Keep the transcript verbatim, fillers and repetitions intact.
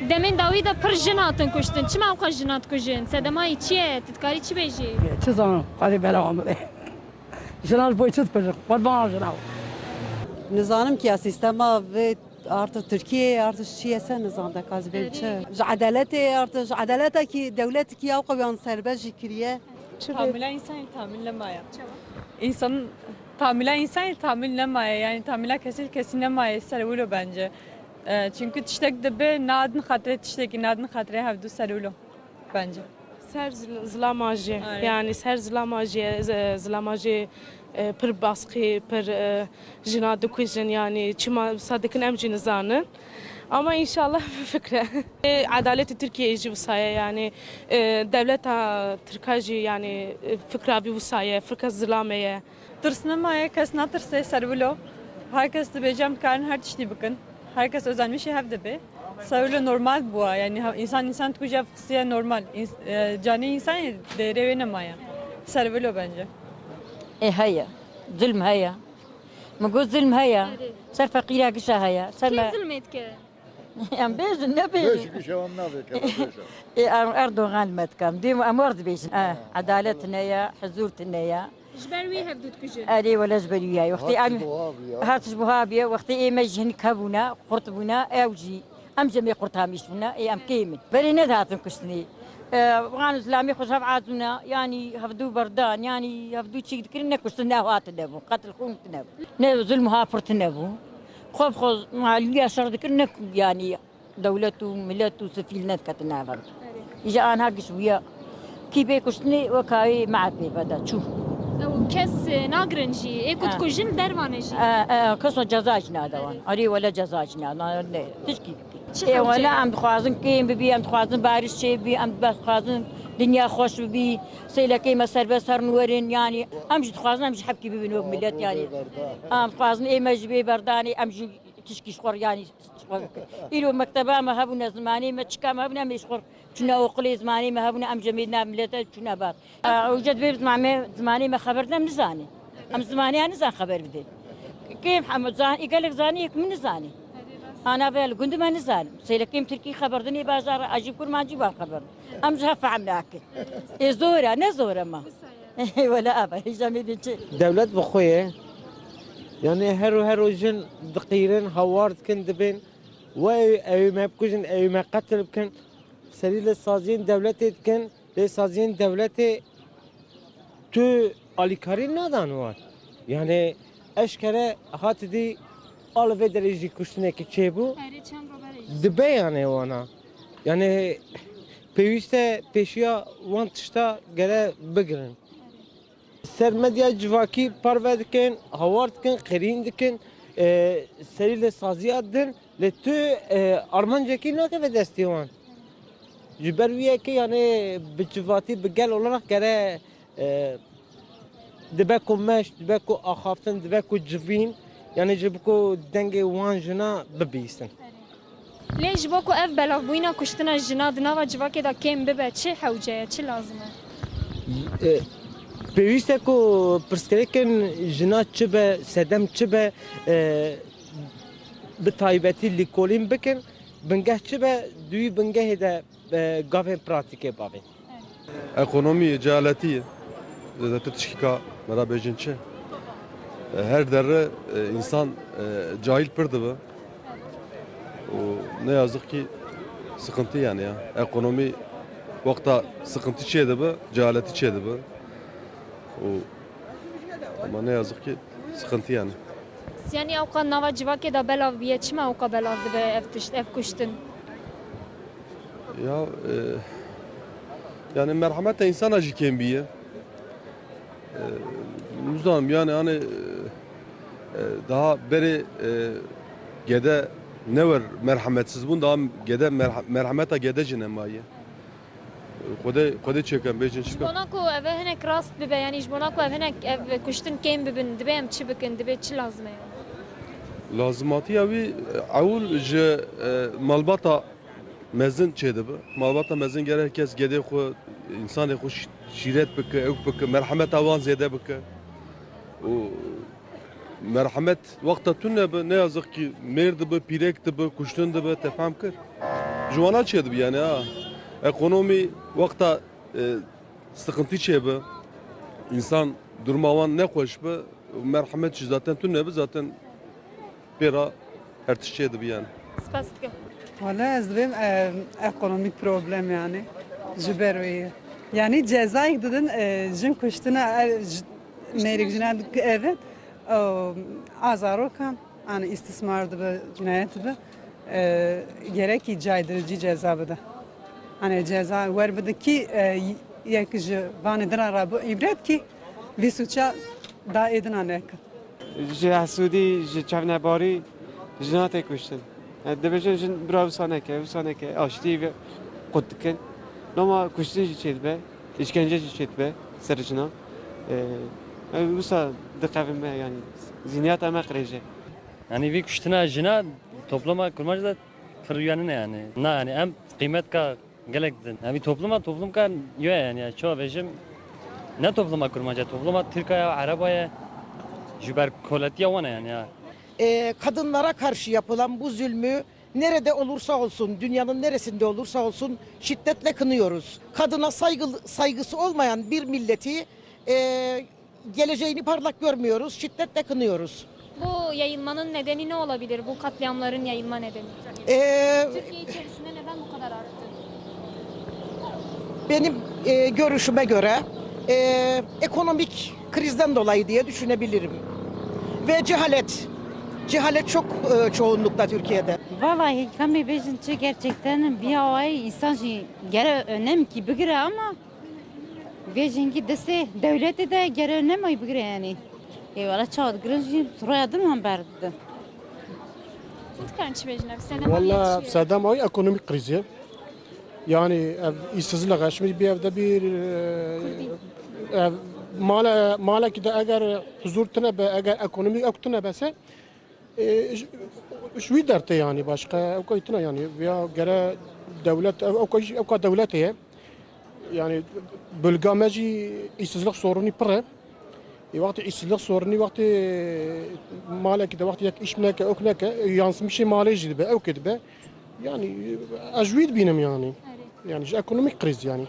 Demên dawî de pir jin hatin kuştin. Çima ew qas jinan dikujin? Sedema wî çi ye? Tu dikarî çi bêjî? Çi zanim, xwedî bela wan bide. Jinan ji bo çi dikujin? Qurbana jinan. Nizanim ki ya sîstema vê artık Tirkiyeyê artık çi ye se nizam de kazibên çi. Ji edaletê artık ji edaletekî dewletekî ya qewiyan serbest jî kiriye. Çi bê? Tamila însanê tamil nemaye. Çawa? Însan tamila însanê tamil nemaye, yani tamila kesî kesî nemaye ser wilo bence. E, çünkü tiştek dibe nadin xatirê tiştekî, nadin xatirê hevdu ser wilo bence. Ser zil- zilama jî, Aynen. yani ser zilama jî, z- zilama jî e, pir baskî, pir e, jina dikujin, yani çima wisa dikin em jî nizanin. Ama inşallah fikre. E, edaletê Tirkiyeyê jî wisa ye, yani e, dewleta Tirka jî yani e, fikra vî wisa ye, fikra zilame ye. Tirs nemaye, kes natirse ser wilo. Her kes dibêje em dikarin her tiştî bikin. Her kes özenmişê hev dibe. Ser wilo normal bûa, yani ha- însan însan dikuje ev qisiye normal. Îns- e, canê însanê değerê wê nemaye. Ser wilo bence. Ê heye. Zulm heye. Min got zulm heye. Erê. Ser feqîra gişa heye. Ser Kê me zulmê dike? Em bêjin, nebêjin. Bêjin, îşewan navê keve, bêjin. Ê, em Erdogan me dikim. Dêm em wer dibêjin. Eh, edalet tune ye, huzur tune ye. Ji ber wî hevdu dikujin. Erê, wele ji ber wî ye. Wextê Hat em ji bo ha bûye. Hat ji bo ha bûye. Wextê ê me ji hinek hebûne, qurt bûne, ew jî. Em jî em ê qurt hamîş bûne, ê em kêm in. Berê nedihatin kuştinê. E, wan zilamê xwe ji hev azûne, yanî hevdu berdan, yanî hevdu çîk dikirin, ne kuştin, ne hatine bûn, qetil xûn tine bû. Ne zulm ha pir tine bû. Xwe bi xwe maliya şer dikirin, ne yanî dewlet û milet û sivîl nediketin nav hev. Îja anha giş bûye. Kî bê kuştinê weka wê me pê veda çû. Ew kes, e, nagirin jî. Ê ku Ha. dikujin dervane jî. E, e, kes o ceza jî nade wan. Erê. Erê wele ceza jî nade. Ne, tişkî. Çi Ê, xewce wele ye? Em dixwazin kêm bibî, em dixwazin bariş çêbibî, em dixwazin dinya xweş bibî, sêlekê me serbest herin werin, yanî em jî dixwazin em jî hevkî bibin wek milet, yanî em dixwazin ê me jî bê berdanê, em jî tişkî ji xwe, yanî ji xwe bikin. Îro mekteba me hebûne, zimanê me, çika me hebûne, em ê ji xwe çûne oqilê, zimanê me hebûne, em jî em ê nav milete çûne bar. Û jî divê zimanê, zimanê me xeber de em nizane. Em zimanê ya nizan xeber bidin. Kêm hema zan, ê gelek zanî yek min nizane. Ana ve li gund me nizan. Sêlekêm tirkî xeber din ê bajar, a jî kurmancî wan xeber. Em ji hev fehm nakin. Ê zor e, ne zor e ma. Wele ava, hêja me bin çi. Dewlet bi xwe ye. Yani her ro her ro jin diqîrin, hawar dikin, dibên. We ew, ew me bikujin, ew me qetil bikin. Serî li saziyên dewletê dikin. Lê saziyên dewletê tu alîkarî nadan wan. Yani eşkere hat dî a li vê derê jî kuştinekî çêbû. Erê çend roberê jî. Dibe yani wana. Yani pêwîst e pêşiya wan tişta gere bigirin. Ser medya civakî parve dikin, hawar dikin, qirîn dikin, e, serî li saziya din, lê tu, e, armancekî nakeve destê wan. Ji ber wî yekê, yani, bi civatî, bi gel olarak gere, e, dibe ku meş, dibe ku axaftin, dibe ku civîn, yani, ji bo ku dengê wan jina bibihîstin. Lê ji bo ku ev belavbûyîna kuştina jina di nava civakê de kêm bibe, çi hewce ye, çi lazim e? E, pêwîst e ku pirsgirêkên jina çi be, sedem çi be, e, bi taybetî lîkolîn bikin, bingeh çi be, di wî bingehê de, e, gavên pratîkê bavên. Ekonomî ye, cehaletî ye. Zêdetir tişkîka me re bêjin çi? E, her derre, e, însan, e, cahil pir dibe. Û ne yazık ki sıkıntı yani ya. Ekonomî wexta sıkıntı çêdibe, cehaletî çêdibe. Û ama ne yazık ki sıkıntı yani. Yanî ewqa nava civakê de belav bûye, çima ewqa belav dibe ev tişt, ev kuştin? Ya, e, yani merhameta însana jî kêm bîye. E, nizanim yani hani, e, e, daha berê, e, gede ne wer merhametsiz bûn, daha gede merha-, merhameta gede jî nemaye. Xwedê, Xwedê çêkin, bêjin çi Ji bikin. bona ku ev hinek rast bibe, yanî ji bona ku ev hinek ev kuştin kêm bibin, dibe em çi bikin, dibe çi lazim e? Lazimatiya wî, ewil ji, e, malbata mezin çêdibe. Malbata mezin gere her kes gedê xwe, însanê xwe şî-, şîret bike, ewk bike, merhemeta wan zêde bike. Û merhemet wexta tune be, ne yazık ki mêr dibe, pîrek dibe, kuştin dibe, te fehm kir. Ji wana çêdibi yani ha. Ekonomî wexta, e, sıkıntı çêbi, insan duruma wan nexweş bi, merhemet jî zaten tune bi, zaten pêra her tişt çêdibi yani. Spas dikim. Wala ez dibêm, e, ekonomîk problem yani. Ji ber wê ye. Yani cezayek didin, e, jin kuştina, e, j-, mêrik jina dik-, evet. O, a zarokan, yani istismar dibe, cinayet dibe. E, gerekî caydirici ceza bide. Hani ceza wer bide ki, e, yek ji vanê dina re bi îbret ki vî suça da êdina neke. Ji hesûdî, ji çavnebarî jina tê kuştin. Yani dibêjin jin bira wisa neke, wisa neke, aştî ve qut dikin. Loma kuştin jî çêdibe, îşkence jî çêdibe ser jina. Ee, yani wisa diqevime yani zîniyata me qirêje. Yani vî kuştina jina topluma kurmancî de pir uyanine yani. Na yani em qîmet ka gelek din. Yani topluma toplum ka yo yani ya. Çoğu vejim ne topluma kurmanca, topluma Türkiye, Araba ye. Ji ber koletiya wana yani ya. E, kadınlara karşı yapılan bu zulmü nerede olursa olsun, dünyanın neresinde olursa olsun şiddetle kınıyoruz. Kadına saygı, saygısı olmayan bir milleti, e, geleceğini parlak görmüyoruz, şiddetle kınıyoruz. Bu yayılmanın nedeni ne olabilir? Bu katliamların yayılma nedeni? Ee, Türkiye içerisinde neden bu kadar arttı? Benim, e, görüşüme göre, e, ekonomik krizden dolayı diye düşünebilirim. Ve cehalet. Cehalet çok, e, çoğunlukta Türkiye'de. Vallahi kamê bêjin çi gerçekten bir havayı insan jî gere önem ki bigire ama vê jingî destê dewletê de gere önem ay bigire yani. Ê wala çawa digirin jî raya din wan berdidin. Hûn dikarin çi bêjin ev sene Wala sedema wî ekonomîk krîzî ye. Yani ev îşsizlik, e, şimdi bir evde bir, e, ev male, malekî de eger huzur tine be, eger ekonomî ew tine be se, e, ş-, şu dertê yani başka ew kaytına yani ya gere devlet ev, ew kay, ew ka devlet ye. Yani bölge me jî îşsizlik sorunî pir e. E, wextê îşsizlik sorunî, wextê malekî de, wextê yek îş neke, ok neke, e, yansımışê malê jî dibe, ew kê dibe. Yani, e, ez ji wî dibînim yani. Erê. Yani ji ekonomîk kriz yani.